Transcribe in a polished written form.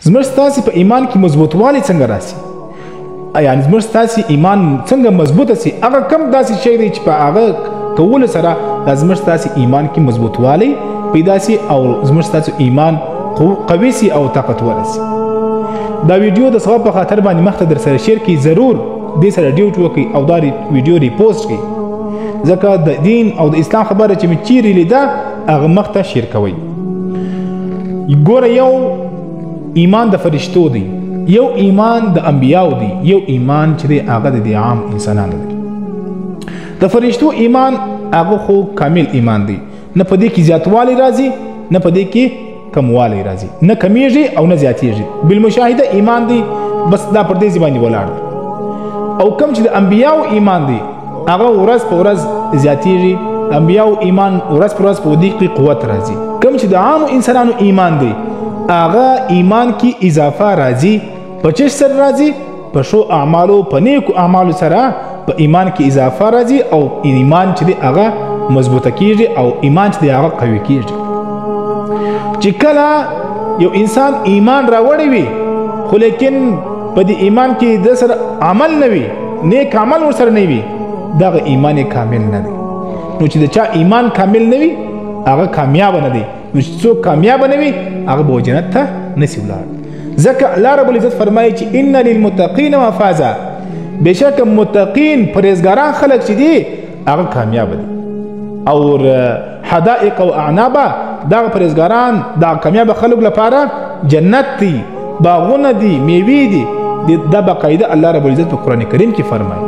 زموږ ستاسې په ایمان کې مضبوطوالی څنګه راسي، یعنې زموږ ستاسې ایمان څنګه مضبوطه سي، هغه کم داسې شی دی چې په هغه کولو سره دا زموږ ستاسې ایمان کې مضبوطوالی پیدا سي او زموږ ستاسو ایمان قوي سي او طاقتور سي. دا ویډیو د ثواب په خاطر باندې مخته در سره share کړئ، ضرور دې سره ډیوټ وکړئ او دا ویډیو repost کړئ، ځکه د دین او د اسلام خبره چې مې چیرې لیده هغه مخته share کوئ. ګوره، یو ایمان د فرشتو دی، یو ایمان د انبیاو دی، یو ایمان چې دی هغه د عام انسانانو دی. د فرشتو ایمان هغه خو کامل ایمان دی، نه په دې کې زیاتوالی راځي نه په دې کې کموالی راځي، نه کمیږي او نه زیاتیږي، بالمشاهده ایمان دی، بس دا پر دې ځای باندې ولاړ دی. او کم چې د انبیاو ایمان دی هغه ورځ په ورځ زیاتیږي، د انبیاو ایمان ورځ په ورځ په دې کې قوت راځي. کم چې د عامو انسانانو ایمان دی هغه ایمان کې اضافه راځي، په چش سره راځي؟ په ښو اعمالو، په نیکو اعمالو سره په ایمان کې اضافه راځي او ایمان چې دی هغه مضبوطه کیږي او ایمان چې دی هغه قوي کیږي. چې کله یو انسان ایمان راوړی وي خو لیکن په دې ایمان کې د سره عمل نه وي، نیک عمل ورسره نه وي، دغه ایمان یې کامل نه دی. نو چې د چا ایمان کامل نه وي هغه کامیاب نه دی، نو چې څوک کامیاب نه وي هغه به جنت ته نسی ولاړ. ځکه الله رب العزت فرمایي چې ان للمتقین مفازا، بېشکه متقین پرهېزګاران خلک چې دي هغه کامیاب دي. او حدائق او اعنابه دغه پرهېزګاران دغه کامیابه خلکو لپاره جنت دی، باغونه دي، میوې دي. دا باقاعده الله رب العزت په قرآن کریم کې فرمایي.